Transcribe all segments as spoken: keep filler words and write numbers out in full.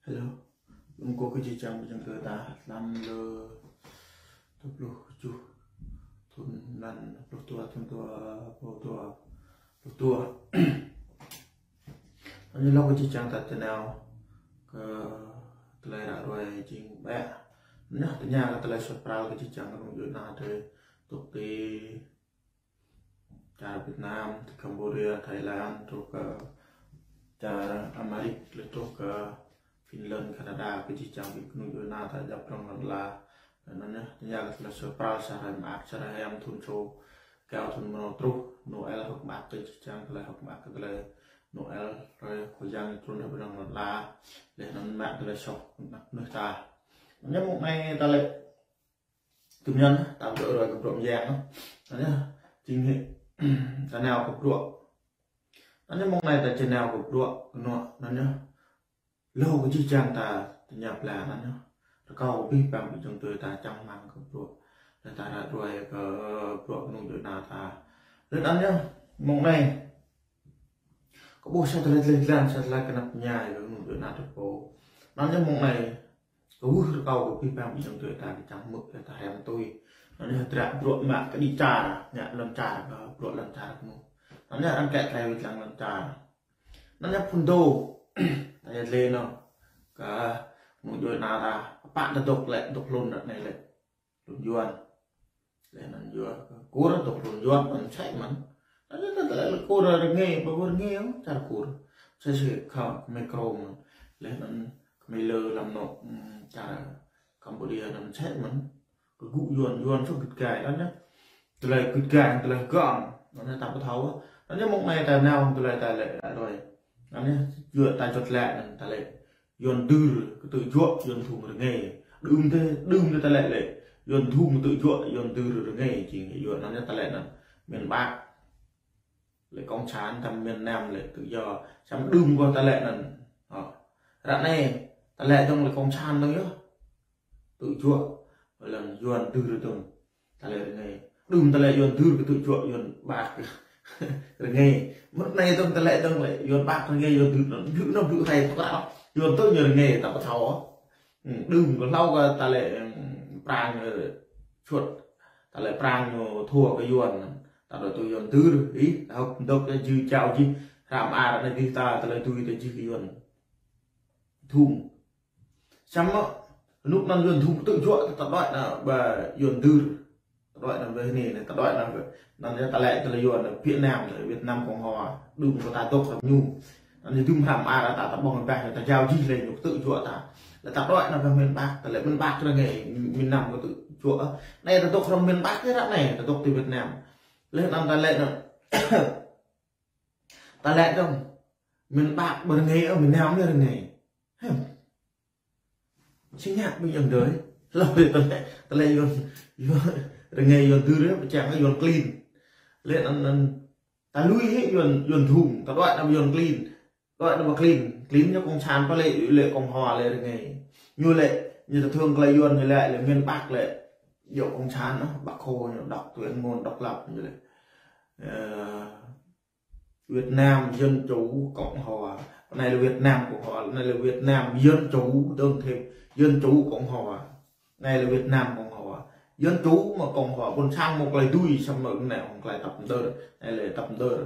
Hello. Lŏm kơ kơ jih jang ƀing ta, lăm lơ dua pluh tơjuh thun, lăm pluh dua thun, dua pluh dua, pluh dua. Anŭn lŏm kơ jih jang ta tơnao kơ tơlơi ră ruai jing ƀĕ. Anŭn tơña kơ tơlơi suaih pral kơ jih jang kơ rung djuai ania tơ, tŭk ti čar Việt Nam, ti Cambodia, Thái Lan, truh kơ čar Amerik, lĕ truh kơ Finland, Canada, kơ jih jang ƀing kơnung djuai ania ta djŏp rŏng lŏn ala. Anŭn yơh, tơña kơ tơlơi suaih pral sa hrơi mơak, sa hrơi hiam thun sô, kâo thun mơnô truh, Noel hơ̆k mơak kơ jih jang, tơlơi hơ̆k mơak kơ tơlơi Noel, hrơi Khua Yang trŭn rai ƀơi rŏng lŏn ala, lĕ anŭn mơak tơlơi soh mơnuih ta. Anŭn yơh mông anai ta lĕ tơm ñăn, ta dŏ ruai kơ bruă mơyang. Anŭn yơh, jing hĭ, ta nao kơ bruă. Anŭn yơh mông anai ta či nao kơ bruă, kơ anŭn, anŭn yơh. Lŏm kơ jih jang ta tơña pla anŭn yơh. Rơkâo kơ abih bang ƀing ayŏng adơi ta čang rơmang kơ bruă. Lĕ ta ră ruai kơ bruă kơnung djuai ania ta. Lĕ anŭn yơh, mông anai. Kơ ƀuh sa tơlơi tơlơi jơlan, sa tơlơi kơnăp ñai kơ kơnung djuai ania ta pô. Anŭn yơh mông anai. Kơ ƀuh rơkâo kơ abih bang ƀing ayŏng adơi ta kơ čang hmư̆, lĕ ta hrăm tui. Anŭn yơh hơdră bruă mă kơđi čar, ngă lŏn čar kơ bruă lŏn čar kơnung. Anŭn yơh arăng kĕ tơlơi wĭt lăng lŏn čar. Anŭn yơh phŭn dô, ta yăt lĕ anŭn. Kơ kơnung djuai ania ta, pă ta dŏ lĕ, dŏ hlŭn ră anai lĕ. Hlŭn Yuan. Lĕ anŭn yua kơ Kur dŏ hlŭn Yuan anŭn sĕ mơ̆n. Anŭn yơh ta lĕ lĕ Kur rơngai, ƀu rơngai ôh, čar Kur. Sĕ sĕ kơ mơ̆ng Krôm. Lĕ anŭn kơ mơ̆ng lơ lăm anŭn, ưm, čar Cambodia anŭn sĕ mơ̆n. Kơ gŭ Yuan, Yuan soh git gai anŭn yơh. Tơlơi git gai, tơlơi gơ̆ng. Anŭn yơh ta ƀu thâo. Anŭn yơh mông anai ta nao, tơlơi ta lĕ, ta lĕ. Anŭn yơh yua ta juăt lĕ anŭn ta lĕ. Yuan dưr kơtư̆ juă, Yuan thung rơngai. Đưm tê, đưm tê ta lĕ lĕ. Yuan thung kơtư̆ juă, Yuan dưr rơngai. Jing yua anŭn yơh ta lĕ anŭn. Miền Bắc. Lĕ cộng sản, tăm miền Nam lĕ tự do. Samơ̆ đưm kơ ta lĕ anŭn. Hơ. Ră anai, ta lĕ dơ̆ng lĕ cộng sản dơ̆ng yơh. Kơtư̆ juă. Lăng Yuan dưr dơ̆ng. Ta lĕ rơngai. Đưm ta lĕ Yuan dưr kơtư̆ juă Yuan ƀak rơngai. Mơ̆ng anai dơ̆ng ta lĕ dơ̆ng lĕ Yuan ƀak rơngai, Yuan dưr anŭn. Dưr anŭn dưr hrơi pơkra. Yuan tui ñu rơngai ta ƀu thâo. Ưm, đưm kơ hlâo kơ ta lĕ, ưm, Prang, ơ, čuăt. Ta lĕ Prang ñu thua kơ Yuan. Ta dŏ tui Yuan dưr. Ih, ta hơ̆k dŏ kơ jư čao jih. Hrăm ar anai dih ta, ta lĕ tui ta jih kơ Yuan thung. Samơ̆, rơnŭk anŭn Yuan thung kơtư̆ juă ta dŏ anŭn ƀơi Yuan dưr. Ta dŏ anŭn ƀơi anai, ta dŏ anŭn ƀơi, anŭn yơh ta lĕ tơlơi Yuan anŭn Việt Nam, Việt Nam Cộng Hòa. Đưm kơ ta dŏ hrăm ñu. Anŭn yơh đưm hrăm ar ta, ta ƀơ̆ng ƀah, ta jao jih lĕ ñu kơtư̆ juă ta. Lĕ ta dŏ anŭn ƀơi miền Bắc, ta lĕ miền Bắc rơngai, miền Nam kơtư̆ juă. Anai ta dŏ hrăm miền Bắc yơh ră anai, ta dŏ ti Việt Nam. Lĕ anŭn ta lĕ anŭn. Ta lĕ dơ̆ng. Miền Bắc ƀu rơngai ôh, miền Nam lĕ rơngai. Hơ. Sĭt ngă ƀing ayŏng adơi. Hlâo lĕ ta lĕ, ta lĕ Yuan, Yuan rơngai Yuan dưr, pơčang Yuan klin. Lĕ anŭn, anŭn, ta lui hĭ Yuan, Yuan thung, ta dŏ anŭn Yuan klin. Dŏ anŭn ƀơi klin, klin ñu cộng sản pơ lĕ, lĕ Cộng Hòa lĕ rơngai. Ñu lĕ, ñu ta thương kơ lĕ Yuan ñu lĕ, lĕ miền Bắc lĕ. Dŏ cộng sản, Bác Hồ ñu độc quyền, muốn độc lập ñu lĕ. Ơ, Việt Nam Dân Chủ Cộng Hòa. Anai lĕ Việt Nam Cộng Hòa, anai lĕ Việt Nam Dân Chủ, đơ̆ng thêm Dân Chủ Cộng Hòa. Anai lĕ Việt Nam Cộng Hòa. Dân Chủ mă Cộng Hòa, ƀôn sang mơ̆ng tơlơi dưi, samơ̆ anai mơ̆ng tơlơi tăp mơdơr, anai lĕ tăp mơdơr.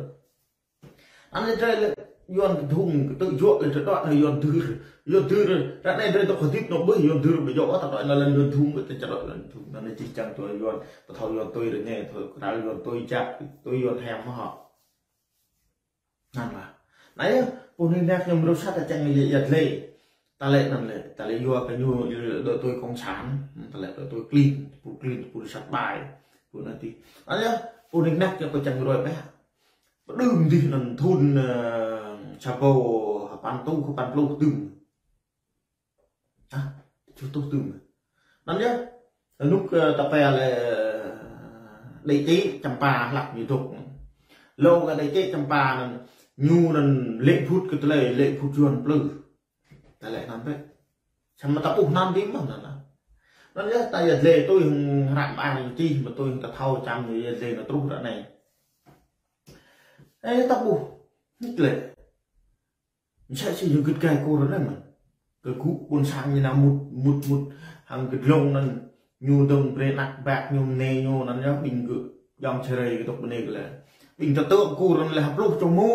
Anai drơi lĕ Yuan thung kơtư̆ juă lĕ drơi dŏ anŭn Yuan dưr. Yuan dưr, ră anai drơi dŏ hơdip anŭn ƀơi Yuan dưr ƀu djơ̆ ta dŏ anŭn lĕ Yuan thung, ƀu ta čar dŏ Yuan thung. Anŭn yơh jih jang tui Yuan, ta thâo Yuan tui rơngai, tui kral Yuan tui jăk, tui Yuan hiam mơ̆ hŏ. Anŭn lah. Anai yơh, pô anai năk ñu mrô sat ta čang lĕ yăt lĕ. Ta lĕ anŭn lĕ, ta lĕ yua kơ ñu, yua dŏ tui cộng sản, ta lĕ dŏ tui klin, pô klin, pô sat ƀai, pô anai ti. Anŭn yơh, pô anai năk ñu kơ čang ruai ƀĕ. Pơđưm dih anŭn thun, ơ, sa rơbâo sapăn rơtuh, sapăn pluh đưm. Hă? Tơjuh rơtuh đưm. Anŭn yơh, rơnŭk, ơ, ta pơlĕ, ơ, đại tế Champa hlăk ñu dŏ. Lŏm kơ đại tế Champa anŭn, ñu anŭn lĕ phŭt kơ tơlơi, lĕ phŭt Yuan plư. Ta lĕ anŭn ƀĕ. Samơ̆ ta ƀuh anŭn dih mơ̆n anŭn. Anŭn yơh ta yăt lĕ tui hăng hrăm ar ñu čih, mă tui hăng ta thâo čăm ñu yăt lĕ anŭn truh ră anai. Ơ, ta ƀuh. Nik lĕ. Mơsĕ si ñu git gai Kur anai mơ̆n. Kơ gŭ ƀôn sang ñu nao mŭt, mŭt, mŭt. Hăng kơ dlông anŭn ñu dơ̆ng brơi anăk băk ñu mơnê ñu anŭn yơh ƀing gơ̆ jŏng čơrơi kơ tŏk bơnê kơ lĕ. Ƀing tơtơ̆ kơkuh anŭn lĕ pluh čô mŭ,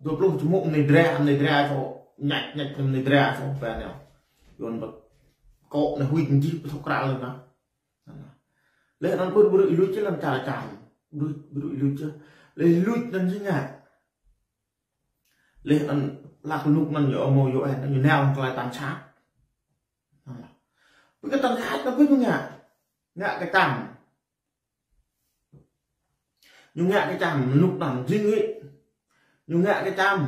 dua pluh čô mŭ mơnê dra, mơnê dra čô, ñăč, ñăč mơnê dra čô pơ anai. Yuan bơ̆t kŏ anai huĭ jih pơthâo krăl anŭn. Lĕ anŭn ƀu, ƀu đuaĭ luč lăm čar čăm. Ƀu, ƀu đuaĭ luč. Lĕ luč anŭn si ngă. Lĕ anŭn lăk rơnŭk anŭn yơh hmâo yơh anŭn ñu nao tơlơi tăn sat. Ƀu kơ tăn sat anŭn ƀu ñu ngă. Ngă kơ čăm. Ñu ngă kơ čăm rơnŭk anŭn jing wĭ. Ñu ngă kơ čăm.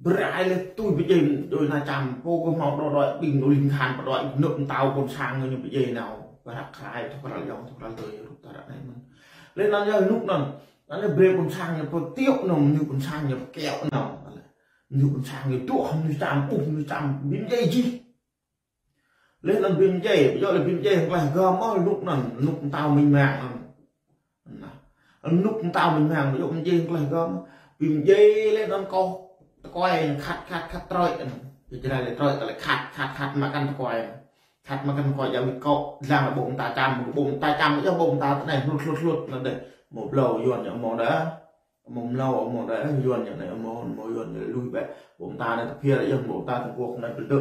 Brơi lĕ tui pơdjai đôi na čăm, pô kơ hmâo đô đôi ƀing đôi ling khan pơđôi nơ̆ mơtao ƀôn sang ñu pơdjai nao. Bơrăk krai, thâo krăl yŏng, thâo krăl tơi, rup ta ră anai mơ̆n. Lĕ anŭn yơh rơnŭk anŭn. Anŭn lĕ brơi ƀôn sang ñu pơtiŏ nao, ñu ƀôn sang ñu pơkiaŏ nao. Ñu ƀôn sang ñu tuh, ñu čăm, ƀuh, ñu čăm, ƀing djai jih. Lĕ anŭn ƀing djai, ƀu djơ̆ lĕ ƀing djai hăng klaih gơm ôh, rơnŭk anŭn, rơnŭk mơtao mĭn mơ̆ng anŭn. Anŭn. Rơnŭk mơtao mĭn mơ̆ng, ƀu djơ̆ ƀing djai hăng klaih gơm. Ƀing djai lĕ anŭn kâo tơkuai, khăt, khăt, khăt trơi anŭn. Jrai lĕ trơi, ta lĕ khăt, khăt, khăt mă kăn tơkuai. Khăt mă kăn tơkuai djă wĭt kŏ, dlăng lĕ ƀô̆ mơta čăm, ƀô̆ mơta čăm, yơh ƀô̆ mơta tơ anai, hlŭt, hlŭt, hlŭt, anŭn dêh. Hmâo blâo, Yuan ñu hmâo đa. Hmâo mlâo, hmâo đa, Yuan ñu anai, hmâo, hmâo Yuan ñu lui bĕ. Ƀô̆ mơta anai tơphiă, yơh ƀô̆ mơta Trung Quốc anai pơdơ̆.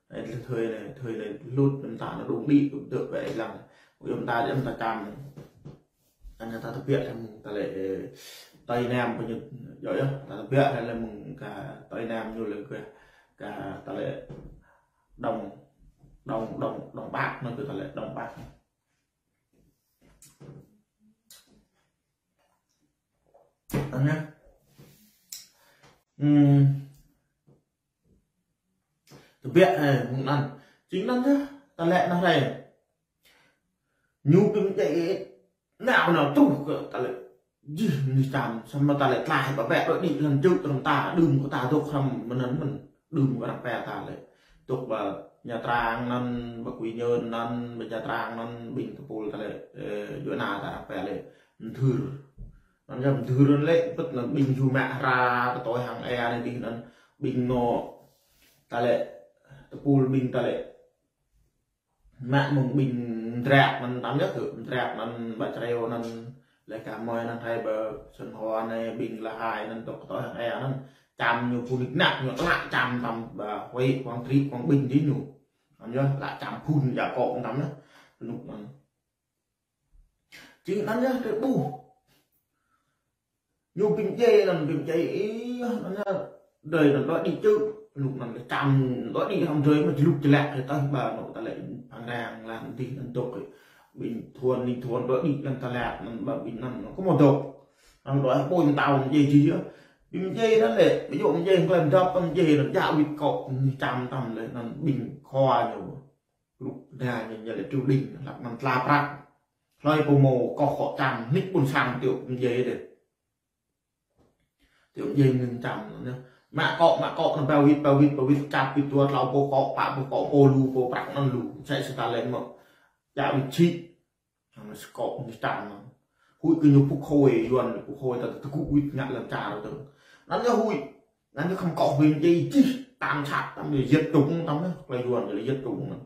Anai, thời anai, thời anai hlŭt, mơta anai đung đĭ, pơdơ̆ bĕ lăng. Ƀô̆ mơta anai, mơta čăm. Anai ta tơbiă lĕ mơ̆ng ta lĕ, ơ, Tây Nam pơ ñu, yơh, yơh, ta tơbiă lĕ, lĕ mơ̆ng kơ Tây Nam ñu lĕ kơ, kơ ta lĕ Đông, Đông, Đông, Đông Bắc, ñu kơ ta lĕ Đông Bắc. Anai. Ừm. Tơbiă, ơ, mơ̆ng anŭn. Jing anŭn yơh, ta lĕ anŭn rai. Ñu ƀing djai nao nao truh kơ ta lĕ jih mơnuih čăm, samơ̆ ta lĕ tlaih ƀă ƀĕ đôč đĭ lăn čư̆ tơm ta đưm kơ ta dŏ hrŏm mơ̆n anŭn mơ̆n, đưm kơ arăng pĕ ta lĕ. Dŏ ƀă Nha Trang anŭn, ƀă Quy Nhơn anŭn, ƀă Nha Trang anŭn, ƀing tơpul ta lĕ, ơ, djuai ana ta arăng pĕ lĕ mơdhưr. Anŭn yơh mơdhưr anŭn lĕ, pơ̆t anŭn ƀing jum mă hra, kơ tui hăng ea anai dih anŭn, ƀing anŏ ta lĕ, tơpul ƀing ta lĕ. Mă mơ̆ng ƀing Mdrak anŭn tăm yơh kơ, Mdrak anŭn, Ƀă Čreo anŭn, lĕ kơ mơi anŭn hai ƀă Sơn Hòa anai, ƀing Lahai anŭn, dŏ kơ tui hăng ea anŭn. Čăm ñu phun nik nak, ñu lăk čăm tăm ƀă Huế, Quảng Trị, Quảng Bình dih ñu. Anŭn yơh, lăk čăm phun djă kŏ tăm yơh. Rơnŭk anŭn. Jing anŭn yơh, tơƀuh. Ñu ƀing djai anŭn, ƀing djai, ih, anŭn yơh, đơi anŭn đuaĭ đĭ čư̆, rơnŭk anŭn lĕ čăm, đuaĭ đĭ hrŏm drơi mơ̆ jơlŭk jơlăk lĕ tơh ƀă anŏ ta lĕ Phan Rang lăng dih anŭn dŏ kơ. Ƀing Thuần, Ninh Thuần đuaĭ đĭ lăng Đà Lạt anŭn ƀă ƀing anŭn, kơ mơ̆ dŏ. Anŭn đuaĭ ƀô̆ mơtao anŭn djai jih yơh. Ƀing djai anŭn lĕ, ƀu djơ̆ ƀing djai hăng klem dŏp, ƀing djai anŭn djă wĭt kŏ, ñu čăm tăm lĕ anŭn ƀing khua ñu. Rup anai ñu, ñu lĕ triều đình, hlăk anŭn tla prăk. Hlơi pô hmâo kŏ kŏ čăm, nik ƀôn sang tiŏ ƀing djai dêh. Tiŏ ƀing djai mơ̆ng čăm anŭn yơh. Mă kŏ, mă kŏ anŭn ba wĭt, ba wĭt, ba wĭt, čăp wĭt dua tlâo pô kŏ, pă pô kŏ, pô lu, pô prăk anŭn lu. Sĕ sĕ ta lĕ mơ̆. Djă wĭt čĭ. Anŭn sĕ kŏ mơ̆ng čăm anŭn. Huĭ kơ ñu pŭk hôi, Yuan pŭk hôi, ta tơgŭ wĭt ngă lăm čar dơ̆ng. Anŭn yơh huĭ. Anŭn yơh khŏm kŏ ƀing djai jih, tăm sat, tăm yơh yet tŭng, tăm yơh, klei Yuan yơh yet tŭng anŭn.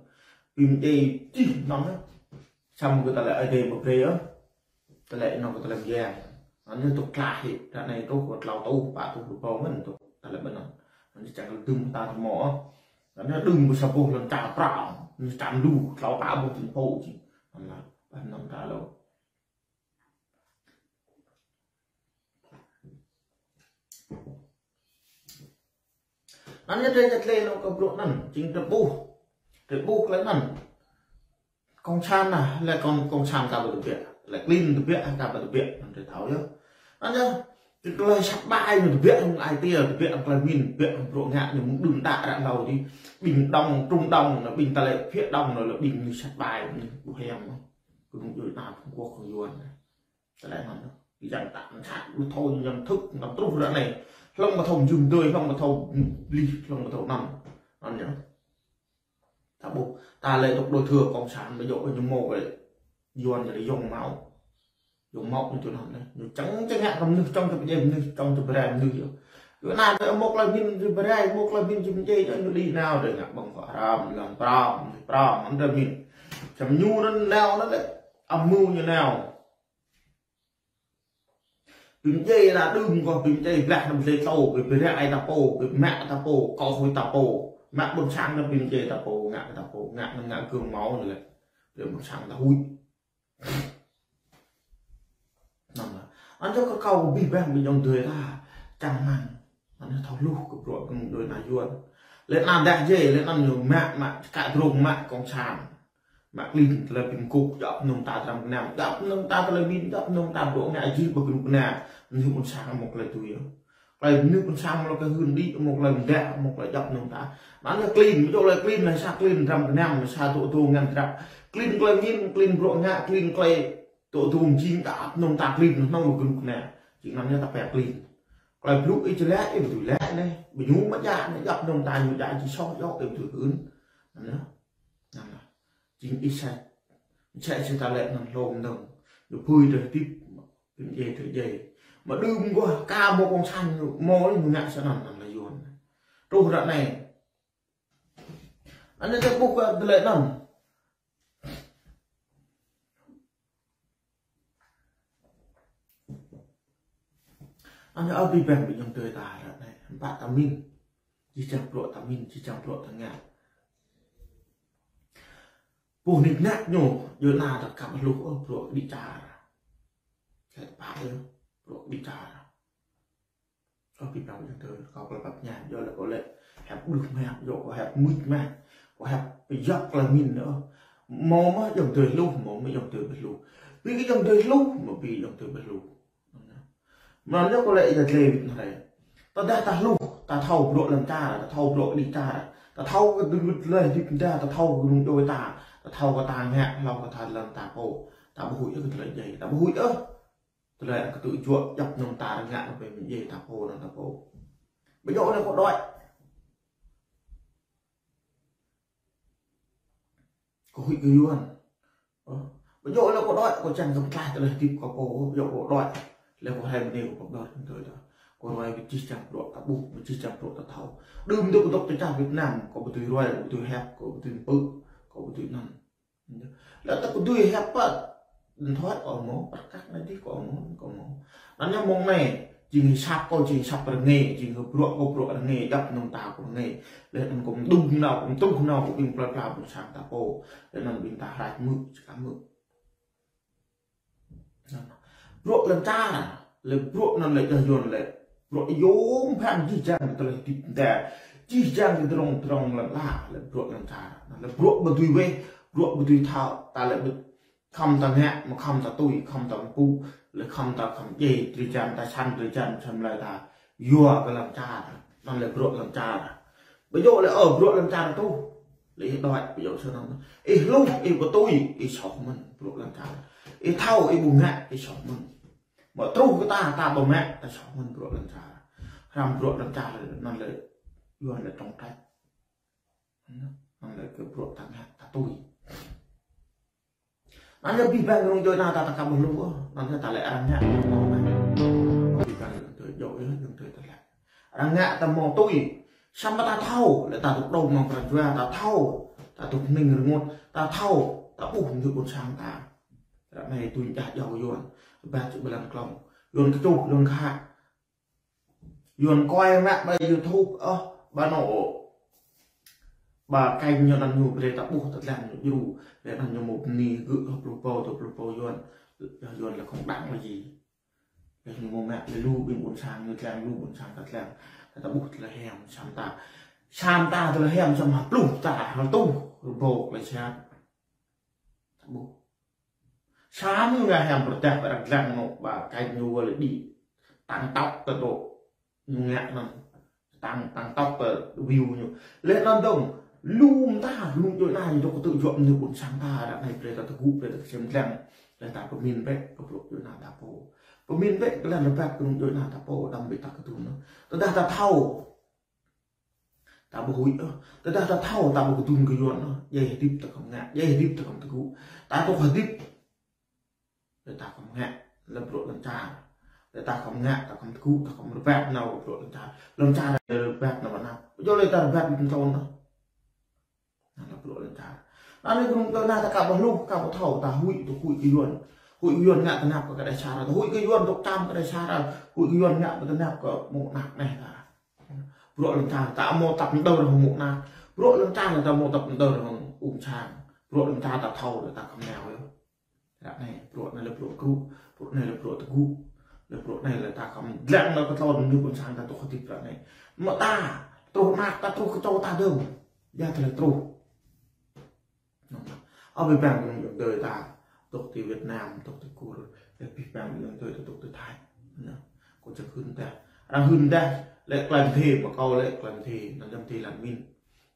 Ƀing djai jih, tăm yơh. Samơ̆ kơ ta lĕ Ơi Adai mă brơi yơh. Ta lĕ anŭn kơ ta lĕ mơyang. Anŭn yơh dŏ tlaih hĭ, ră anai truh kơ tlâo rơtuh, pă rơtuh rơbâo mơ̆n dŏ, ta lĕ ƀơi anŭn. Anŭn yơh čang kơ tơm ta tơmŏ. Anŭn yơh đưm kơ sa boh lŏn čar prao. Anŭn yơh čăm lu, tlâo pă boh thành phố či. Anŭn lah, ƀơi anŭn ta lŏ. Anŭn yơh drơi čăt lĕ anŭn kơ bruă anŭn, jing tơƀuh. Tơƀuh klei anŭn. Cộng sản anŭn, lĕ cộng, cộng sản kơ ƀă tơbiă. Lĕ klin tơbiă, kơ ƀă tơbiă, anŭn drơi thâo yơh. Anŭn yơh, tơlơi sat ƀai ñu tơbiă, hăng ai tiê, tơbiă, hăng klei mĭn, tơbiă, hăng bruă ngă ñu mơ̆ng đưm đă ră hlâo dih. Ƀing Đông, Trung Đông, anŭn ƀing ta lĕ phía Đông, anŭn lĕ ƀing mơnuih sat ƀai, mơnuih ƀu hiam. Kơ mơ̆ng djuai ana Trung Quốc, kơ Yuan. Tơlơi anŭn. Ƀing yang tăm sat, ƀu thâo nhận thức, tăm truh ră anai. Hlŏng ƀu thâo jum dơi, hlŏng ƀu thâo lih, hlŏng ƀu thâo anŭn. Anŭn yơh. Ta ƀuh, ta lĕ dŏ đôi thưa cộng sản, ƀu djơ̆ ñu hmâo kơ Yuan ñu lĕ yŏng mâo. Yŏng mâo ñu tui anŭn anai. Ñu čang čang ngă kơ mơnuih, čang čang pơdjai mơnuih, čang čang pơrai mơnuih yơh. Kơ anai tơ mơ̆ tơlơi min či bơrai, mơ̆ tơlơi min či mơdjai, ñu đĭ nao tơ ngă ƀơ̆ng kơ hrăm, lăng pram, pram, anŭn tơ min. Čăm ñu anŭn nao anŭn tơ, amăng ñu nao. Ƀing djai ta đưm kơ ƀing djai blah anăm djai tâo, ƀing bơrai ta pô, ƀing mă ta pô, kâo huĭ ta pô. Mă ƀôn sang anŭn ƀing djai ta pô, ngă ta pô, ngă anŭn ngă gơ̆ng mâo anŭn lĕ. Ƀing ƀôn sang ta huĭ. Anŭn lĕ. Anŭn yơh kơ kâo abih bang ƀing ayŏng adơi ta, čang rơmang. Anŭn yơh thâo hluh kơ bruă kơ ayŏng adơi ană Yuan. Lĕ anŭn dah djai, lĕ anŭn ñu mă, mă, čơkă drông mă kông san. Mă klin tơlơi pơkŭk, djŏp mơnơ̆ng ta tram gơnam. Djŏp mơnơ̆ng ta tơlơi min, djŏp mơnơ̆ng ta bruă ngă jih ƀơi kơnuk kơna. Mơnuih ƀôn sang mơ̆ tơlơi tui yơh. Tơlơi mơnuih ƀôn sang mơ̆ tơlơi kơ hưn đĭ, mơ̆ tơlơi mơdă, mơ̆ tơlơi djŏp mơnơ̆ng ta. Anŭn yơh klin, ƀu djơ̆ tơlơi klin, anai sa klin tram gơnam, anai sa tŭ tŭ ngăn drăp. Klin tơlơi min, klin bruă ngă, klin tơlơi tŭ tŭ jing djŏp mơnơ̆ng ta klin, anŭn ƀơi kơnuk kơna. Jing anŭn yơh ta pĕ klin. Tơlơi blŭ ih či lĕ, ih ƀu tui lĕ anai. Ƀing ñu mă djă anai, djŏp mơnơ̆ng ta ñu djă či soh djŏ, ih ƀu tui hưn. Anŭn yơh. Anŭn yơh. Jing ih sĕ, sĕ sĕ ta lĕ anŭn hlŏm dơ̆ng. Ñu pui tơ hơdip, ƀing djai tơ djai. Mă đưm kơ ka mâo kông san ñu, mâo lĕ ñu ngă sa anŭn, anŭn lĕ Yuan. Truh ră anai. Anai tơ ƀuh kơ tơlơi anŭn. Anŭn yơh abih bang ƀing ayŏng adơi ta ră anai, hơmâo ta min. Jih jang bruă ta min, jih jang bruă ta ngă. Ƀuh nik nak ñu, yua anŭn ta kăp hluh, ơ, bruă kơđi čar. Kĕt pă yơh, bruă kơđi čar. Ơ, abih bang ƀing ayŏng adơi, kâo kơ lĕ pap ñan, yua lĕ kâo lĕ hiăp đuh mă, yua kâo hiăp mưč mă, kâo hiăp pơyơk tơlơi min yơh. Mâo mơ̆ ayŏng adơi hluh, mâo mơ̆ ayŏng adơi ƀu hluh. Ƀing ayŏng adơi hluh, mâo ƀing ayŏng adơi ƀu hluh. Mơ̆n yơh kâo lĕ ia dlai wĭt anai. Tơdah ta hluh, ta thâo bruă lŏn čar, ta thâo bruă kơđi čar, ta thâo kơ tơlơi hơdip ta, ta thâo kơ kơnung djuai ta, ta thâo kơ ta ngă, hlâo kơ ta lŏn ta pô, ta ƀu huĭ kơ tơlơi djai, ta ƀu huĭ ôh. Tơlơi kơ tŭ juă djŏp mơnơ̆ng ta ngă kơ ƀing djai ta pô, anŭn ta pô. Ƀu djơ̆ anai kâo đuaĭ. Kâo huĭ kơ Yuan. Ơ. Ƀu djơ̆ lĕ kâo đuaĭ, kâo čang kơ pơtlaih tơlơi hơdip kâo pô, ƀu djơ̆ kâo đuaĭ. Lĕ kâo rai mơ̆ng anai kâo pơƀlŏr kơ tui ta. Kâo rai kơ jih jang bruă ta ƀuh, jih jang bruă ta thâo. Đưm dŏ kâo dŏ tơ čar Việt Nam, kâo ƀu dưi rai, kâo ƀu dưi hiăp, kâo ƀu dưi pơ̆, kâo ƀu dưi anŭn. Lĕ ta ƀu dưi hiăp pă, điện thoại kâo mâo, prăk kăk anai dih kâo mâo, kâo mâo. Anŭn yơh mơ̆ng anai, jing hơsap kâo, jing hơsap rơngai, jing hơbruă kâo bruă rơngai, djŏp mơnơ̆ng ta kâo rơngai. Lĕ anŭn kâo mơdŭng nao, kâo mơtruh nao, kâo ƀing plơi pla ƀôn sang ta pô. Lĕ anŭn ƀing ta hrăč mư̆, čơkă mư̆. Bruă lŏn čar, lĕ bruă anŭn lĕ yơh Yuan lĕ. Bruă yôm phang jih jang tơlơi hơdip ta. Jih jang tơdrong tơdrong lŏn ala, lĕ bruă lŏn čar. Anŭn lĕ bruă ƀu dưi weh, bruă ƀu dưi thâo, ta lĕ ƀu khŏm ta ngă, mơ̆ khŏm ta tui, khŏm ta pơpŭ, lĕ khŏm ta khŏm djai, drơi jan ta săn, drơi jan săn mơlai ta. Yua kơ lŏn čar, anŭn lĕ bruă lŏn čar. Ƀu djơ̆ lĕ, ơ, bruă lŏn čar truh. Lĕ ih đuaĭ, ƀu djơ̆ sa anŭn. Ih hluh, ih ƀu tui, ih soh mơ̆n, bruă lŏn čar. Ih thâo, ih ƀu ngă, ih soh mơ̆n. Mơ̆ truh kơ ta, ta ƀu mă, ta soh mơ̆n bruă lŏn čar. Hrăm bruă lŏn čar, anŭn lĕ, Yuan lĕ trong trách. Anŭn lĕ kơ bruă ta ngă, ta tui. Anŭn yơh abih bang kơnung djuai ană ta ta kăp hluh, anŭn yơh ta lĕ arăng ngă ta mâo anai. Abih bang kơnung djuai yơh, kơnung djuai ta lĕ. Arăng ngă ta mâo tui. Samơ̆ ta thâo, lĕ ta dŏ dŏng amăng pran jua, ta thâo, ta dŏ hning rơngot, ta thâo, ta ƀuh mơnuih ƀôn sang ta. Ră anai tui čah jao Yuan, ba čư̆ ƀơi lăn klŏng. Yuan kơčuh, Yuan khă. Yuan kơi mă ƀơi YouTube, ơ, ba nô. Ba kênh ñu anŭn ñu brơi ta ƀuh ta dlăng ñu djru. Brơi anŭn ñu mâo bơni gơ̆ pluh pô, dua pluh pô Yuan. Yuan lĕ không đáng là gì. Brơi ñu mâo mă lĕ lu ƀing ƀôn sang ñu dlăng, lu ƀôn sang ta dlăng. Ta ƀuh tơlơi hiam samơ̆ ta. Samơ̆ ta tơlơi hiam samơ̆ ha pluh ta, ha rơtuh rơbâo tơlơi siap. Ta ƀuh. Samơ̆ ngă hiam pơrơđah ƀơi arăng dlăng nô ba kênh ñu wơl đĭ. Tăng tốc tơ dŏ. Ñu ngă anŭn. Tăng, tăng tốc tơ view ñu. Lĕ anŭn dơ̆ng. Lu mơta, lu djuai anai, dŏ kơ tŭ juă mơnuih ƀôn sang ta, ră anai brơi ta tơgŭ, brơi ta kơsem dlăng. Lĕ ta pơmĭn bĕ, kơ bruă djuai ană ta pô. Pơmĭn bĕ, kơ lăn rơbat kơ djuai ană ta pô, đăm ƀing ta kơdŭn. Tơdah ta thâo. Ta ƀu huĭ ôh. Tơdah ta thâo, ta ƀu kơdŭn kơ Yuan ôh. Djai hơdip ta khŏm ngă, djai hơdip ta khŏm tơgŭ. Ta tŭ hơdip. Lĕ ta khŏm ngă, lĕ bruă lŏn čar. Tơdah ta khŏm ngă, ta khŏm tơgŭ, ta khŏm rơbat nao bruă lŏn čar. Lŏn čar rơbat nao mơnă. Yua lĕ ta rơbat ƀing tơlơi anŭn. Anŭn lĕ bruă lŏn čar. Anŭn lĕ kơnung tơlơi anai ta ka ƀu hluh, ka ƀu thâo, ta huĭ, ta huĭ kơ Yuan. Huĭ kơ Yuan ngă tơnap kơ kơđai čar, ta huĭ kơ Yuan dŏ čăm kơđai čar, huĭ kơ Yuan ngă tơnap kơ mơ̆ng ană anai ta. Bruă lŏn čar, ta hmâo tăp mơdơr hăng mơ̆ng ană. Bruă lŏn čar ta hmâo tăp mơdơr hăng ung sang. Bruă lŏn čar ta thâo, ta khŏm nao yơh. Ră anai, bruă anai lĕ bruă kru, bruă anai lĕ bruă tơgŭ, lĕ bruă anai lĕ ta khŏm dlăng nao kơ tơlơi ñu ƀôn sang ta tŭ kơ tip ră anai. Mơ̆ ta, truh ană ta truh kơ čô ta dơ̆ng. Yua tơlơi truh. Ơ, abih bang ƀing ayŏng adơi ta, tŭ ti Việt Nam, tŭ ti Kur, lĕ abih bang ƀing ayŏng adơi ta tŭ ti Thái. Anŭn, kâo čang hưn tah. Arăng hưn tah, lĕ klăm thê, mă kâo lĕ klăm thê, anŭn jăm thê lăn min.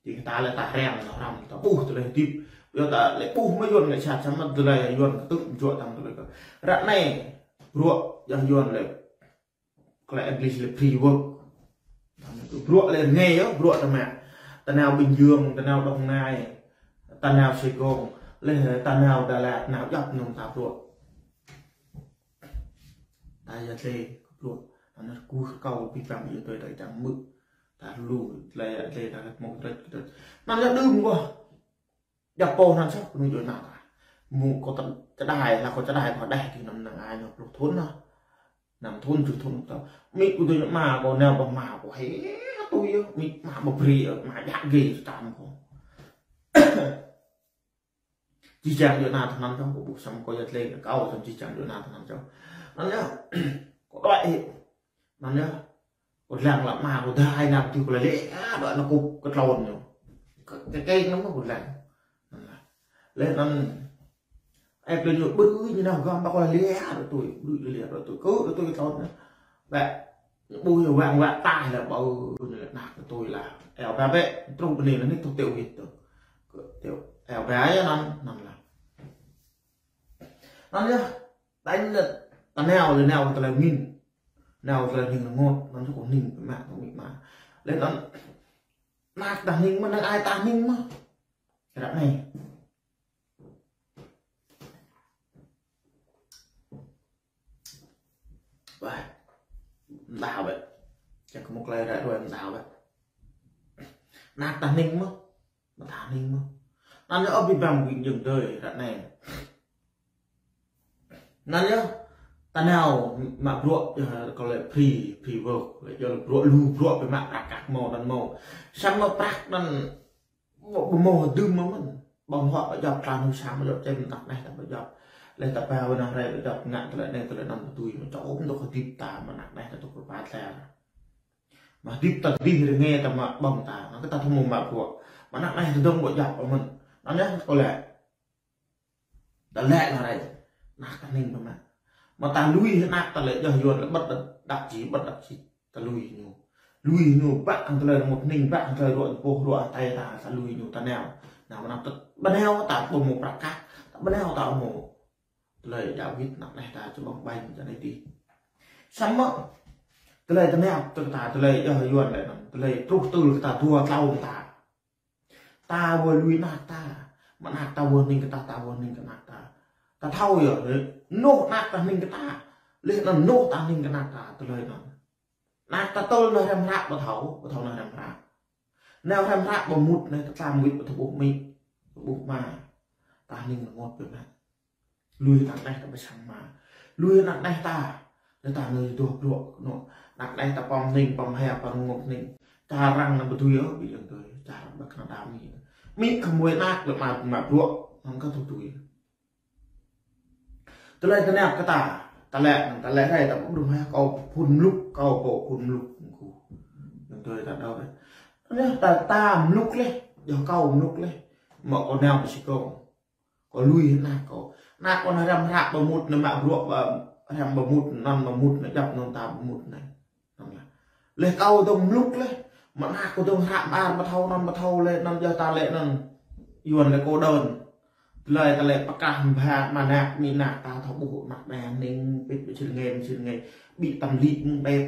Jing ta lĕ ta răng, ta răng, ta ƀuh tơlơi hơdip. Yua ta lĕ ƀuh mơ̆ Yuan lĕ sat, samơ̆ tơlơi Yuan kơtư̆ mơjuă tăm tơlơi kơ. Ră anai, bruă yua Yuan lĕ, tơlơi English lĕ free work. Bruă lĕ rơngai yơh, bruă ta mă. Ta nao Bình Dương, ta nao Đồng Nai, ta nao Sài Gòn, lĕ ta nao Đà Lạt, nao djŏp nong ta bruă. Ta yua tơlơi bruă, anŭn kâo kơ abih bang ayŏng adơi ta čang hmư̆. Ta lu, tơlơi, tơlơi ta mơ̆ng tơlơi, tơlơi. Anŭn yơh đưm kơ. Djŏp pô anŭn soh, kơnung djuai ană ta. Mơ̆ng kâo ta, čơđai, lah kâo čơđai kâo đeh ti anŭn năng ai ñu pluh thŭn anŭn. Năm thŭn, tơjuh thŭn ta. Amĭ kâo tui ñu mă kâo, nao ƀơ̆ng mă kâo, hĕ, tui yơh, amĭ mă ƀu brơi, mă djă gê čăm kâo. Jih jang djuai ană ta anŭn čô, kâo ƀuh samơ̆ kâo yua tơlơi kâo samơ̆ jih jang djuai ană ta anŭn čô. Anŭn yơh, kâo đuaĭ hĭ. Anŭn yơh, kâo lăng lăp mă kâo dai nao ti kâo lĕ, ah, đuaĭ nao kơ, kơ tlôn ñu. Kơ, kơ keng anŭn mơ̆ kâo lăng. Anŭn lah. Lĕ anŭn, ĕp lĕ ñu ƀrư̆ ñu nao gơ̆m ƀă kâo lĕ, ah, đuaĭ tui, ƀrư̆ lĕ, ah, đuaĭ tui, kơ, đuaĭ tui kơ tlôn ñu. Ƀă, ñu ƀuh ñu wang wă tai lah, ƀă, ñu lĕ ană kơ tui lah. Eo ba bĕ, truh bơni lah anai tŭ teo wĭt tŭ. Kơ teo, eo ba yơh anŭn, anŭn lah. Anŭn yơh, ta anai lĕ, ta nao lĕ nao tơlơi min. Nao tơlơi hning rơngot, anŭn čô kâo hning pơmă, kâo amĭ mă. Lĕ anŭn, ană ta hning mơ̆, năng ai ta hning mơ̆. Ră anai. Wah, mơtao bĕ. Čang kơ mơ̆ng tơlơi ră ruai mơtao bĕ. Ană ta hning mơ̆. Mơ̆ ta hning mơ̆. Anŭn yơh abih bang ƀing ayŏng adơi ră anai. Anŭn yơh, ta nao mă bruă, yơh kâo lĕ free, free work, lĕ yơh bruă lu bruă pơmă prăk kăk mơ̆ anŭn mơ̆. Samơ̆ prăk anŭn ƀu, ƀu hmâo hơdôm mơ̆n. Ƀơ̆ng huă ƀu djŏp, tlam hơ̆ sa ƀu djŏp, čem ană anai ta ƀu djŏp. Lĕ ta ba wơ̆t ană hrơi ƀu djŏp, ngă tơlơi anai tơlơi anŭn ƀu tui, mơ̆ čô mơ̆ tŭ hơdip ta, mơ̆ ană anai ta tŭ kơ pơtlaih. Mơ̆ hơdip ta dih rơngai ta mă ƀơ̆ng ta, mơ̆ kơ ta thâo mơ̆ mă bruă. Mơ̆ ană anai ta dơ̆ng ƀu djŏp mơ̆n. Anŭn yơh kâo lĕ. Ta lĕ anŭn rai. Ană ta hning pơmă. Mơ̆ ta lui ană ta lĕ yơh Yuan lĕ ƀơ̆t đăp či, ƀơ̆t đăp či. Ta lui ñu. Lui ñu ƀă hăng tơlơi rơngot hning, ƀă hăng tơlơi ruă boh ruă hơtai ta, ta lui ñu ta nao. Nao mơnam ta ƀu nao ta ƀu hmâo prăk kăk, ta ƀu nao ta hmâo. Tơlơi djă wĭt ană anai ta čơƀơ̆ng ƀañ ta anai tih. Samơ̆ tơlơi ta nao tơ ta tơlơi yơh Yuan lĕ anŭn, tơlơi truh tơl kơ ta dua tlâo ta. Ta wơ̆t lui ană ta. Mơ̆ ană ta wơ̆t hning kơ ta, ta wơ̆t hning kơ ană ta. Ta thâo yơh, lĕ, anŭn ană ta hning kơ ta. Lĕ anŭn anŭn ta hning kơ ană ta, tơlơi anŭn. Ană ta tơl nao hrăm hră ƀu thâo, ƀu thâo nao hrăm hră. Nao hrăm hră ƀu mŭt anai ta tlam wĭt ƀu thâo ƀuh amĭ, ƀu ƀuh ama. Ta hning rơngot pơmă. Lui ană anai ta ƀu sang mă. Lui ană anai ta. Lĕ ta ngui dŏ bruă kơ anŭn. Ană anai ta pơm hning, pơm hia, pơm rơngot hning. Čar arăng anŭn ƀu tui ôh, ƀing ayŏng adơi. Čar arăng ƀă kơ ană đam ni. Amĭ kơ mơ̆ng ană lĕ mă, mă bruă, anŭn kơ tŭ tui. Tơlơi tơnap kơ ta, ta lĕ, ta lĕ rai, ta ƀu ƀrư̆ hă, kâo phun mluk, kâo ƀu phun mluk. Ayŏng adơi ta đaŏ rai. Anai ta, ta mluk leh, yơh kâo mluk leh. Mơ̆ kâo nao pơ Sài Gòn. Kâo lui ană kâo. Ană kâo nao hrăm hră ƀu mŭt, nao mă bruă ƀu, hrăm ƀu mŭt, anŭn ƀu mŭt, nao djŏp anŭn ta ƀu mŭt anai. Anŭn lah. Leh kâo dơ̆ng mluk leh. Mơ̆ ană kâo dơ̆ng hră ƀar ƀu thâo anŭn ƀu thâo leh, anŭn yơh ta lĕ anŭn. Yuan lĕ cô đơn. Tơlơi ta lĕ pơkah mơ̆ng ană, mơ̆ ană, amĭ ană ta thâo ƀuh ană anai hning, pĭt ƀu čil nge, ƀu čil nge. Ƀĭ tăm lĭ mơ̆ng đĕt.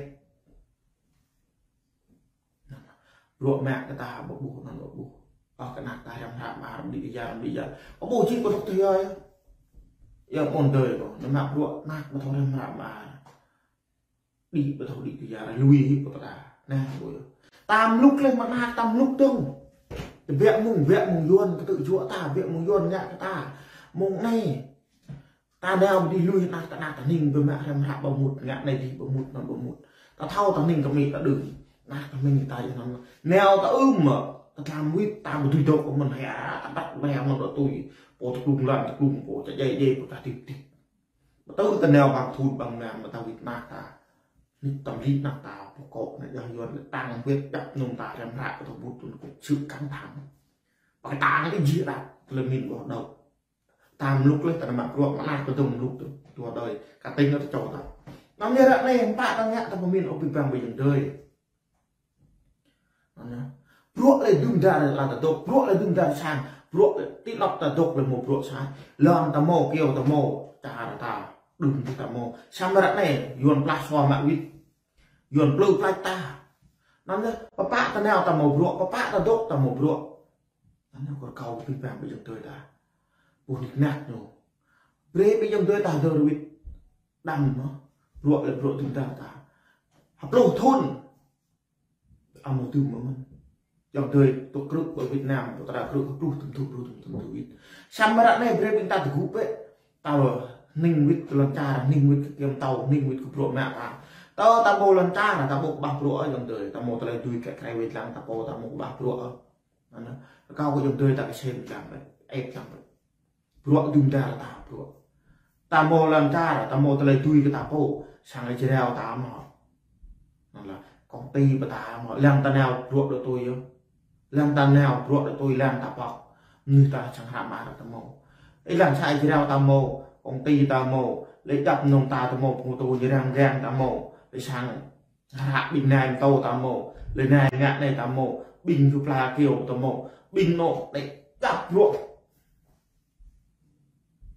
Bruă mă kơ ta ƀu ƀuh, anŭn ƀu ƀuh. Ơ, kơ ană ta hrăm hră ƀar, ƀĭ jar, ƀĭ jar. Ƀu ƀuh jing kơ rŏk tơ yơh. Yơh mơ̆n adơi kâo, nao mă bruă, ană ƀu thâo hrăm hră ƀar. Đĭ ƀu thâo đĭ tui yua, lui hĭ pơ ta. Anai, ƀu yơh. Ta mluk leh mơ̆n, ta mluk dơ̆ng. Tơ biă mông, biă mông Yuan kơtư̆ juă ta, biă mông Yuan ngă kơ ta. Mông anai. Ta nao ƀu đĭ lui, ană ta, ană ta hning ƀu mă hrăm hră ƀu mŭt, ngă anai dih ƀu mŭt, anŭn ƀu mŭt. Ta thâo ta hning kơ amĭ ta đưm. Ană ta hning ta yơh anŭn. Nao ta ưm mơ̆, ta tlam wĭt, ta ƀu dưi dŏ mơ̆n hă, ta ƀăt leh mơ̆n dŏ tui. Pô tơklung lăn, tơklung pô, čă djai djai, pô ta tip tip. Ƀu tŭ ta nao ƀăng thun ƀăng mơnam, ƀu tŭ wĭt ană ta. Nik tâm lý ană ta, pô kŏ anai yơh Yuan lĕ tăng wĭt djăp nung ta hrăm hră, ta ƀu tŭ kŭk sư̆ kăng thăng. Pơkă tăng ih jih đăp, tơlơi min ƀu dŏ. Ta mluk leh, ta nao mă bruă, mơnă kơ dơ̆ng mluk tơ, tua đơi, kơ tĭng ta čô ta. Anŭn yơh ră anai, pă ta ngă ta pơmĭn ôh abih bang ƀing ayŏng adơi. Anŭn yơh. Bruă lĕ dŭm dar lăn ta dŏ, bruă lĕ dŭm dar sang, bruă lĕ ti anŏ ta dŏ lĕ hmâo bruă sang. Lŏn ta hmâo, kyâo ta hmâo, čar ta, đưm ta hmâo. Samơ̆ ră anai, Yuan plah sua mă wĭt. Yuan plư plač ta. Anŭn yơh, pơpă ta nao ta hmâo bruă, pơpă ta dŏ ta hmâo bruă. Anŭn yơh kơ rơkâo abih bang ƀing ayŏng adơi ta. Ƀuh nik nak ñu. Brơi ƀing ayŏng adơi ta dơ̆ng wĭt. Đăm mơ̆. Bruă lĕ bruă dŭm dar ta. Ha pluh thun. Ƀu hmâo dŭm mơ̆n. Ayŏng adơi tŭ krư̆ pơ Việt Nam, pơ ta krư̆ pơ pluh tŭm tŭ, pluh tŭm tŭ wĭt. Samơ̆ ră anai brơi ƀing ta tơgŭ bĕ. Ta hning wĭt kơ lŏn čar, hning wĭt kơ kiăng tâo, hning wĭt kơ bruă mă ta. Ta, ta hmâo lŏn čar, ta hmâo kơƀah bruă ayŏng adơi, ta hmâo tơlơi dưi kơ krei wĭt lăng, ta pô ta hmâo kơƀah bruă. Anŭn, rơkâo kơ ayŏng adơi ta kơsem lăng bĕ, ĕp lăng bĕ. Bruă dŭm dar ta bruă. Ta hmâo lŏn čar, ta hmâo tơlơi dưi kơ ta pô, sang lĕ jrao ta mơ̆. Anŭn lĕ, công ty pơ ta mơ̆, lăng ta nao bruă dŏ tui yơh. Lăng ta nao bruă dŏ tui, lăng ta pŏk. Mơnuih ta sang hră mă ta hmâo. Ih lăng sa jrao ta hmâo, công ty ta hmâo, lĕ djăp nung ta ta hmâo, pơtô jrang gang ta hmâo, lĕ sang hră ƀing anai pơtô ta hmâo, lĕ anai ngă anai ta hmâo, ƀing kơplah kyâo ta hmâo, ƀing anŏ anai djăp bruă.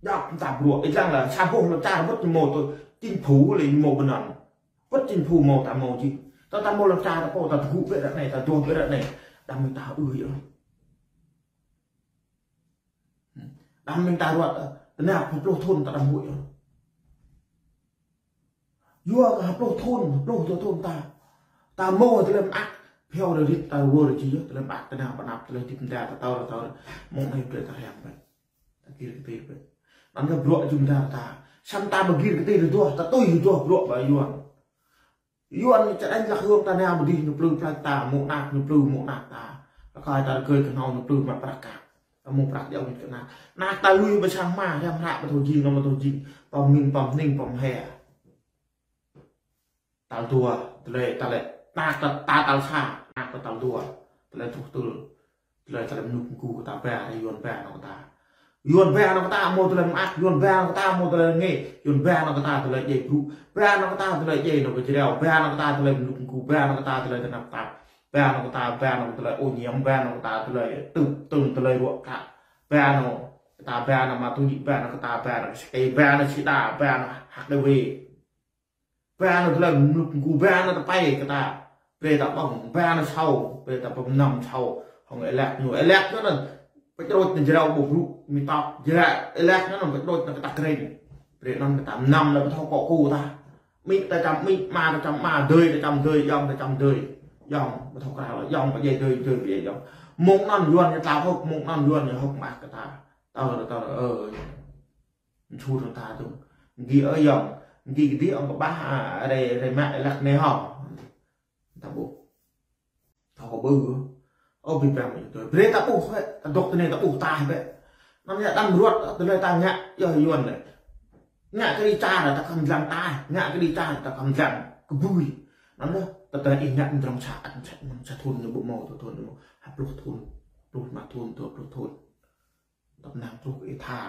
Djăp ta bruă, ih lăng lĕ sa boh lŏn čar wơ̆t ñu hmâo tơ, chính phủ lĕ ñu hmâo ƀơi anŭn. Wơ̆t chính phủ hmâo ta hmâo jih. Ta, ta hmâo lŏn čar ta pô, ta tơgŭ bĕ ră anai, ta duah bĕ ră anai. Đăm mơ̆ng ta ư yơh. Đăm mơ̆ng ta ruăt, ta nao ha pluh thun ta đăm huĭ yơh. Yua kơ ha pluh thun, ha pluh dua thun ta. Ta hmâo tơlơi mơak, phiao rơrit ta wơr jih yơh, tơlơi mơak ta nao pơ anăp, tơlơi hơdip mơda ta tơl, ta tơl. Mông anai brơi ta hrăm bĕ. Ta gir kơtir bĕ. Anŭn kơ bruă jum dar ta. Samơ̆ ta ƀu gir kơtir rơduah, ta tui rơduah bruă ƀă Yuan. Yuan ñu čơđai lăk hơ̆ng ta nao ƀu đĭ ñu plư plač ta, mơ̆ng anăp ñu plư mơ̆ng anăp ta. Rơkơi ta rơgơi kơhnâo ñu plư mă prăk kăk. Ta hmâo prăk djơ̆ wĭt kơ anăp. Anăp ta lui ƀơi sang hmua, hrăm hră ƀu thâo jing, ƀu thâo jing. Pơmĭn, pơhning, pơhmă. Tal dua, tơlơi, tơlơi, ta, ta, ta tal sa, anăp ta tal dua, tơlơi truh tơl, tơlơi, tơlơi mơnŭk mơgu kơ ta ba, Yuan ba anŏ kơ ta. Yuan ba anŏ kơ ta, hmâo tơlơi mơak, Yuan ba anŏ kơ ta, hmâo tơlơi ngê, Yuan ba anŏ kơ ta, tơlơi djai brŭ, ba anŏ kơ ta, tơlơi djai anŏ kơ jrao, ba anŏ kơ ta, tơlơi mơnŭk mơgu, ba anŏ kơ ta, tơlơi tơnap tap, ba anŏ kơ ta, ba anŏ kơ tơlơi ô nhiễm, ba anŏ kơ ta, tơlơi tŭ tơ̆ng, tơlơi ruă kă, ba anŏ kơ ta, ba anŏ ma túy, ba anŏ kơ ta, ba anŏ kơ sê kê, ba anŏ sida, ba anŏ H I V. Ba anŏ tơlơi mơnŭk mơgu, ba anŏ tơpai kơ ta. Brơi ta ƀơ̆ng, ba anŏ sâo, brơi ta pơmnăm sâo. Hŏng ih lăk ñu, ih lăk ñu anŭn. Pơčrôč anŭn jrao ƀu brŭ, mĭ tŏk, jrao, ih lăk ñu anŭn, pơčrôč anŭn kơ ta krĕng. Brơi anŭn kơ ta mnăm lĕ ƀu thâo kŏ kơ ta. Amĭ ta čăm amĭ, ama ta čăm ama, adơi ta čăm adơi, ayŏng ta čăm adơi. Ayŏng, ƀu thâo krao lĕ, ayŏng pơdjai adơi, adơi pơdjai ayŏng. Mông anŭn Yuan ñu tlao hơ̆k, mông anŭn Yuan ñu hơ̆k mơak kơ ta. Tơl, tơl, ơ. Mơsur ta tŭ. Gih ơi ayŏng, gih kơdih ŏng kơƀah, a, rai, rai mă ih lăk anai hŏ. Ta ƀuh. Thâo kơ ƀư. Ơ, abih bang mơ̆ tui. Brơi ta ƀuh bĕ, ta dŏ tơ anai ta ƀuh ta bĕ. Anăm yă đăm ruăt, tơlơi ta ngă, yơh Yuan lĕ. Ngă kơđi čar ta khŏm dlăng ta, ngă kơđi čar ta khŏm dlăng kơ ƀui. Anŭn yơh, ta tơ ih ngă mơdrŏng sa, sa, sa thun ñu ƀu hmâo, sa thun ñu ƀu hmâo. Ha pluh thun, pluh rơma thun, dua pluh thun. Tơpă anăm truh kơ ih tha.